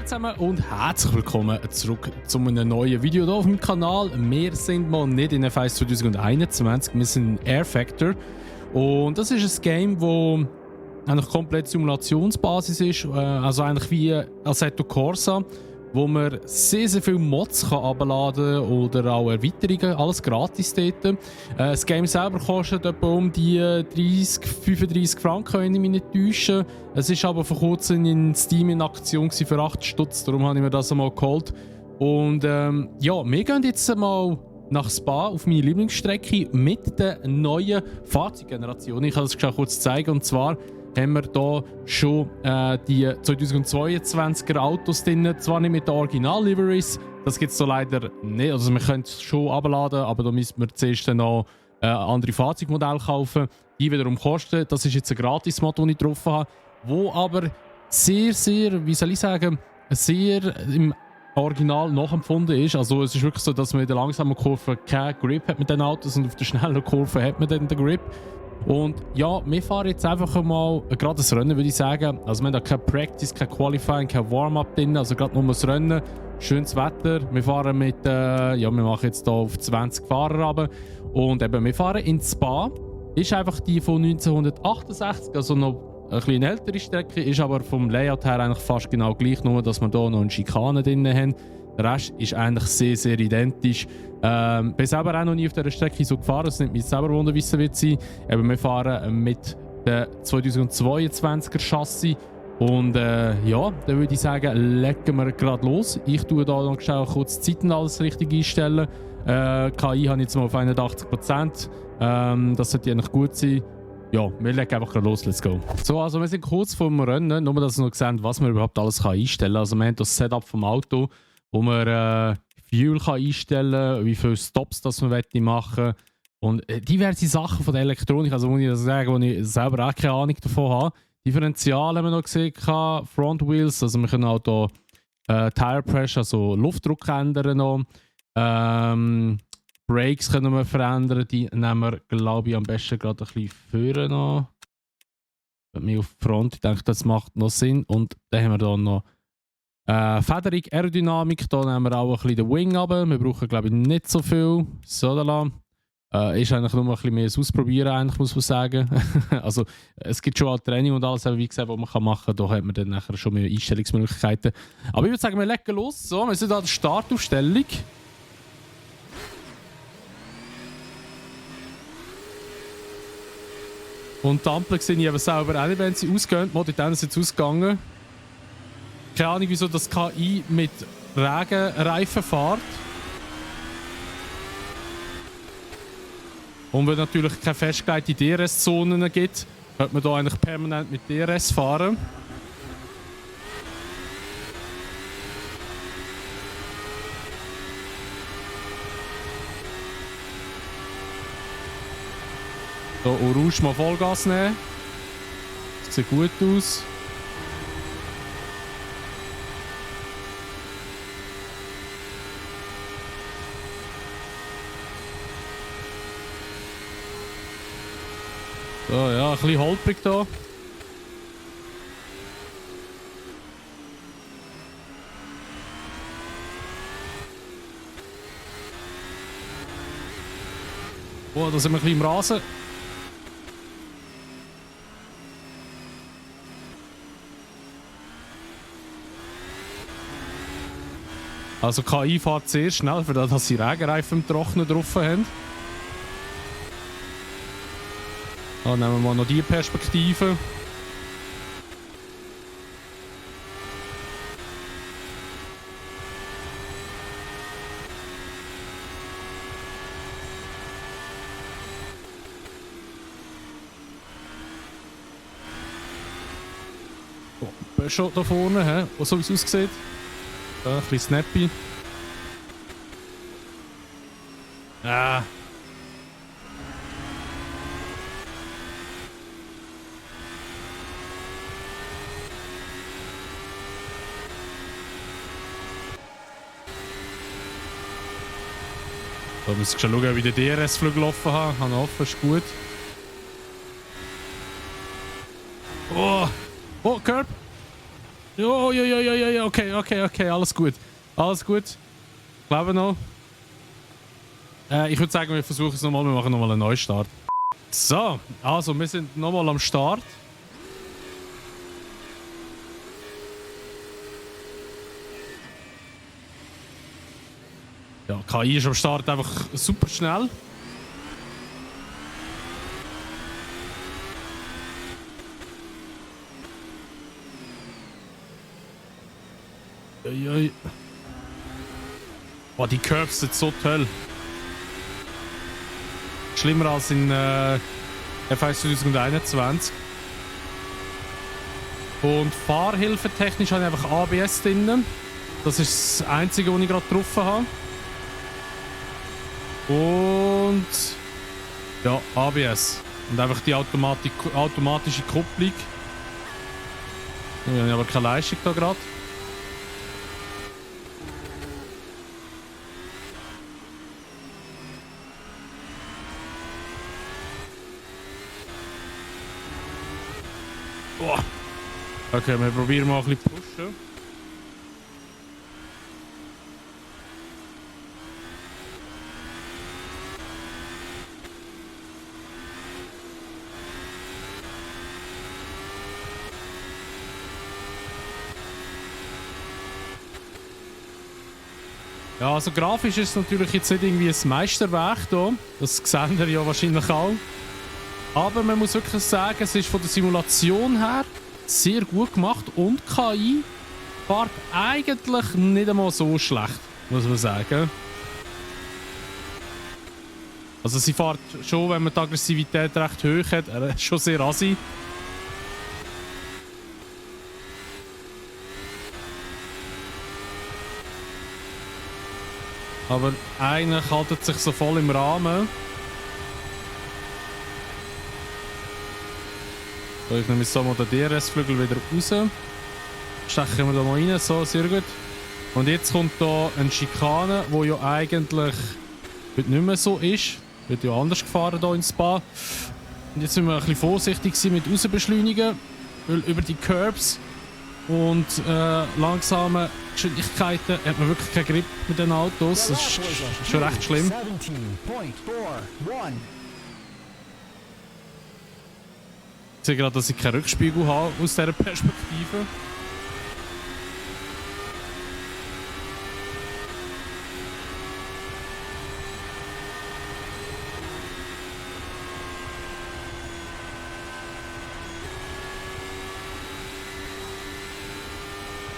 zusammen und herzlich willkommen zurück zu einem neuen Video hier auf meinem Kanal. Wir sind mal nicht in F1 2021, wir sind in Air Factor. Und das ist ein Game, das eigentlich komplett Simulationsbasis ist, also eigentlich wie Assetto Corsa, wo man sehr viele Mods kann abladen oder auch Erweiterungen, alles gratis dort. Das Game selber kostet etwa um die 35 Franken, wenn ich mich nicht täusche. Es ist aber vor kurzem in Steam in Aktion für 8 Stutz, darum habe ich mir das einmal geholt. Und ja, wir gehen jetzt mal nach Spa auf meine Lieblingsstrecke mit der neuen Fahrzeuggeneration. Ich kann das schon kurz zeigen, und zwar haben wir hier schon die 2022er Autos drin, zwar nicht mit den Original-Liveries, das gibt es so leider nicht, also wir können es schon abladen, aber da müssen wir zuerst noch andere Fahrzeugmodelle kaufen, die wiederum kosten. Das ist jetzt ein Gratis-Mod, den ich getroffen habe, wo aber sehr, wie soll ich sagen, sehr im Original nachempfunden ist. Also es ist wirklich so, dass man in der langsamen Kurve keinen Grip hat mit den Autos und auf der schnellen Kurve hat man dann den Grip. Und ja, wir fahren jetzt einfach mal gerade das Rennen, würde ich sagen. Also wir haben da kein Practice, kein Qualifying, kein Warm-up drin, also gerade nur das Rennen. Schönes Wetter. Wir fahren mit, ja, wir machen jetzt hier auf 20 Fahrer runter. Und eben, wir fahren in Spa. Ist einfach die von 1968, also noch ein bisschen ältere Strecke, ist aber vom Layout her eigentlich fast genau gleich, nur dass wir hier noch eine Schikane drin haben. Der Rest ist eigentlich sehr identisch. Ich bin selber auch noch nie auf dieser Strecke so gefahren, es nimmt mich selber wunder, wie es wird sein. Eben, wir fahren mit der 2022er Chassis. Und ja, dann würde ich sagen, legen wir gerade los. Ich tue da noch schnell kurz die Zeiten alles richtig einstellen. KI habe ich jetzt mal auf 81%. Das sollte eigentlich gut sein. Ja, wir legen einfach gerade los, let's go. So, also wir sind kurz vor dem Rennen, nur dass wir noch sehen, was man überhaupt alles einstellen kann. Also wir haben das Setup vom Auto, wo man Fuel kann einstellen kann, wie viele Stops das man machen will. Und diverse Sachen von der Elektronik, also muss ich das sagen, wo ich selber auch keine Ahnung davon habe. Differentiale haben wir noch gesehen, Front Wheels, also wir können auch hier Tire Pressure, also Luftdruck ändern noch. Brakes können wir verändern, die nehmen wir, glaube ich, am besten gerade ein bisschen vorne noch. Mir auf die Front, ich denke, das macht noch Sinn. Und dann haben wir hier noch Federung, Aerodynamik, da nehmen wir auch ein bisschen den Wing runter. Wir brauchen, glaube ich, nicht so viel. So, ist eigentlich nur ein bisschen mehr das Ausprobieren, eigentlich, muss man sagen. Also, es gibt schon auch Training und alles, wie gesagt, was man machen kann. Da hat man dann nachher schon mehr Einstellungsmöglichkeiten. Aber ich würde sagen, wir legen los. So, wir sind an der Startaufstellung. Und die Ampeln sehe ich eben selber auch nicht, wenn sie ausgehen. Mod, in denen sind sie ausgegangen. Keine Ahnung, wieso das KI mit Regenreifen fährt. Und wenn es natürlich keine festgelegten DRS-Zonen gibt, könnte man hier eigentlich permanent mit DRS fahren. So, Orange mal Vollgas nehmen. Das sieht gut aus. So, ja, ein bisschen holprig hier. Oh, da sind wir ein bisschen im Rasen. Also KI fährt sehr schnell, für das, dass sie Regenreifen im Trocknen drauf haben. Dann nehmen wir mal noch diese Perspektive. Oh, Peugeot da vorne, so wie es aussieht. Ein bisschen snappy. Ah. Da muss ich schon schauen, wie der DRS-Flug gelaufen hat. Ich habe offen, ist gut. Oh! Oh, Curb! Jo, jo, jo, jo, jo, okay, alles gut. Alles gut. Ich glaube noch. Ich würde sagen, wir versuchen es nochmal, wir machen nochmal einen Neustart. So, also wir sind nochmal am Start. Ja, KI ist am Start einfach super schnell. Uiui. Oh, die Curves sind so toll. Schlimmer als in F1 2021. Und fahrhilfetechnisch habe ich einfach ABS drin. Das ist das Einzige, was ich gerade getroffen habe. Und ja, ABS. Und einfach die automatische Kupplung. Ich habe aber keine Leistung da gerade. Boah. Okay, wir probieren mal ein bisschen pushen. Ja, also grafisch ist es natürlich jetzt nicht irgendwie ein Meisterwerk hier. Das sehen wir ja wahrscheinlich auch. Aber man muss wirklich sagen, es ist von der Simulation her sehr gut gemacht und KI fährt eigentlich nicht einmal so schlecht, muss man sagen. Also sie fährt schon, wenn man die Aggressivität recht hoch hat, schon sehr assi. Aber eigentlich haltet sich so voll im Rahmen. So, ich nehme jetzt so mal den DRS-Flügel wieder raus. Stechen wir da mal rein, so, sehr gut. Und jetzt kommt da eine Schikane, die ja eigentlich nicht mehr so ist. Wird ja anders gefahren hier in Spa. Und jetzt müssen wir ein bisschen vorsichtig sein mit Rausbeschleunigen, weil über die Curbs und langsame Geschwindigkeiten hat man wirklich keinen Grip mit den Autos. Das ist schon recht schlimm. Ich sehe gerade, dass ich keinen Rückspiegel habe aus dieser Perspektive.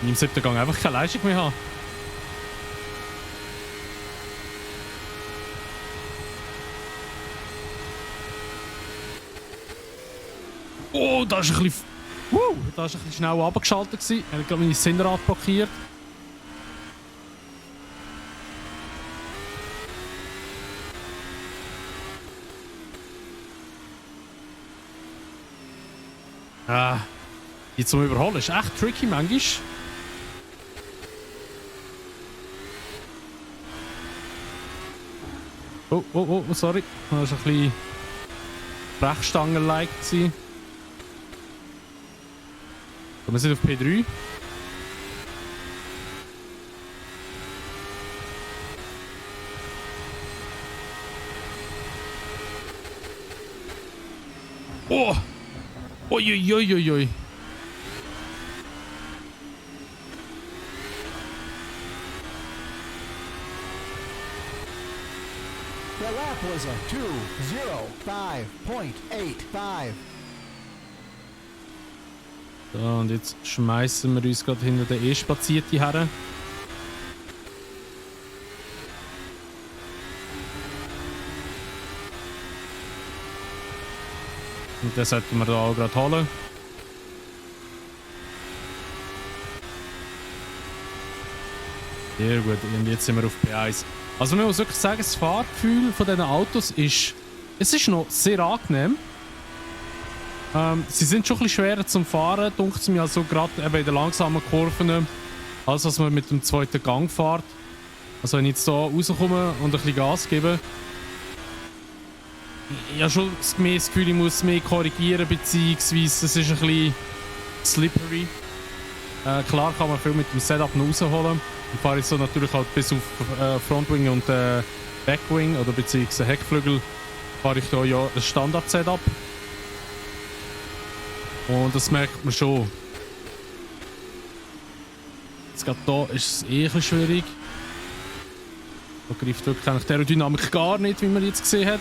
Im 7. Gang einfach keine Leistung mehr haben. Oh, da ist ein bisschen... da ist ein bisschen schnell runtergeschaltet gewesen. Ich habe gerade meine Sinnrad blockiert. Die zum Überholen ist echt tricky manchmal. Oh, sorry. Das war ein bisschen Brechstangen-like. Wir sind auf P3. Oh! Uiuiuiui. The lap was a 2:05.85. So, und jetzt schmeißen wir uns gerade hinter den E-Spazierte her. Und den sollten wir da auch gerade holen. Sehr gut, und jetzt sind wir auf P1. Also man muss wirklich sagen, das Fahrgefühl von diesen Autos ist noch sehr angenehm. Sie sind schon ein bisschen schwerer zum Fahren, denkt es mir, also gerade in den langsamen Kurven, als was man mit dem zweiten Gang fährt. Also wenn ich jetzt hier rauskomme und ein bisschen Gas gebe, ich habe schon mehr das Gefühl, ich muss mehr korrigieren, beziehungsweise es ist ein bisschen slippery. Klar kann man viel mit dem Setup noch rausholen. Ich fahre jetzt so natürlich halt bis auf Frontwing und Backwing oder beziehungsweise Heckflügel fahre ich da ja das Standard-Setup. Und das merkt man schon. Jetzt gerade da ist es eh ein bisschen schwierig. Da greift wirklich eigentlich die Aerodynamik gar nicht, wie man jetzt gesehen hat.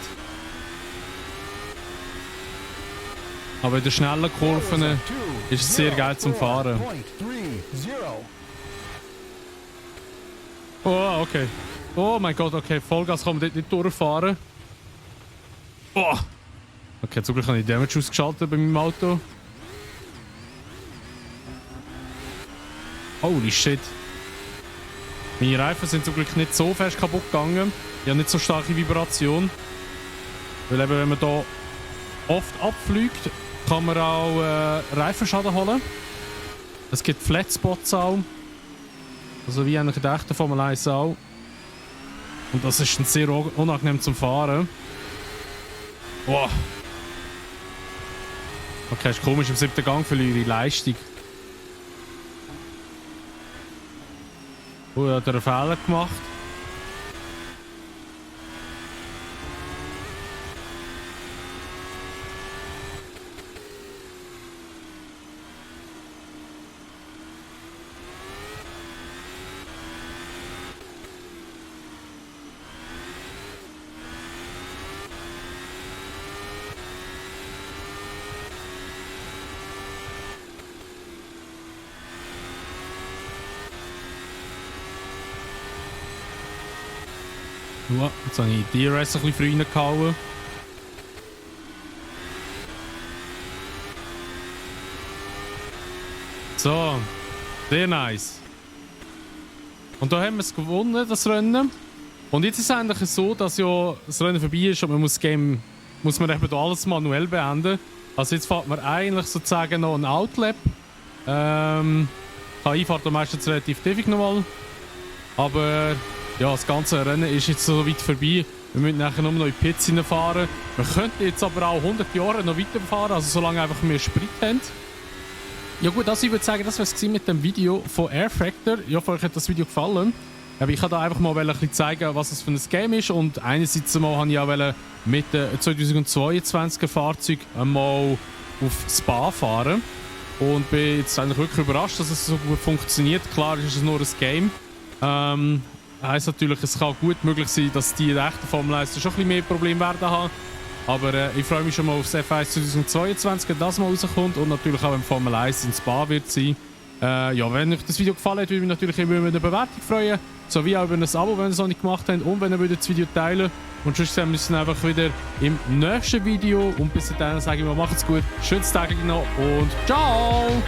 Aber in den schnellen Kurven ist es sehr geil zum Fahren. Oh, okay. Oh mein Gott, okay. Vollgas kann man dort nicht durchfahren. Oh. Okay, zum Glück habe ich Damage ausgeschaltet bei meinem Auto. Holy shit. Meine Reifen sind zum Glück nicht so fest kaputt gegangen. Ich habe nicht so starke Vibration. Weil eben, wenn man hier oft abfliegt, kann man auch Reifenschaden holen. Es gibt Flatspots auch. Also wie eigentlich in der echten Formel 1 auch. Und das ist dann sehr unangenehm zum Fahren. Wow. Okay, ist komisch, im 7. Gang verliere ich Leistung. Oh, er hat einen Fehler gemacht. Ja, jetzt habe ich die DRS ein bisschen früh reingehauen. So, sehr nice. Und da haben wir es gewonnen, das Rennen. Und jetzt ist es eigentlich so, dass ja das Rennen vorbei ist und man muss eben da alles manuell beenden. Also jetzt fährt man eigentlich sozusagen noch ein Outlap. KI fährt am meistens relativ tiefig nochmal. Aber ja, das ganze Rennen ist jetzt so weit vorbei. Wir müssen nachher nur noch in die Pits fahren. Wir könnten jetzt aber auch 100 Jahre noch weiterfahren, also solange einfach mehr Sprit haben. Ja gut, also ich würde sagen, das war es mit dem Video von Air Factor. Ich hoffe, euch hat das Video gefallen. Aber ich wollte da einfach mal ein bisschen zeigen, was es für ein Game ist. Und einerseits mal wollte ich auch mit dem 2022er Fahrzeug mal auf Spa fahren. Und bin jetzt eigentlich wirklich überrascht, dass es so gut funktioniert. Klar ist es nur ein Game. Heisst natürlich, es kann gut möglich sein, dass die echten Formel 1 schon ein bisschen mehr Probleme werden haben. Aber ich freue mich schon mal auf das F1 2022, wenn das mal rauskommt. Und natürlich auch, wenn Formel 1 in Spa wird sein. Ja, wenn euch das Video gefallen hat, würde ich mich natürlich immer über eine Bewertung freuen. Sowie auch über ein Abo, wenn ihr es noch nicht gemacht habt. Und wenn ihr das Video teilen. Und sonst sehen wir uns einfach wieder im nächsten Video. Und bis dahin sage ich mal, macht's gut, schönes Tag noch und ciao!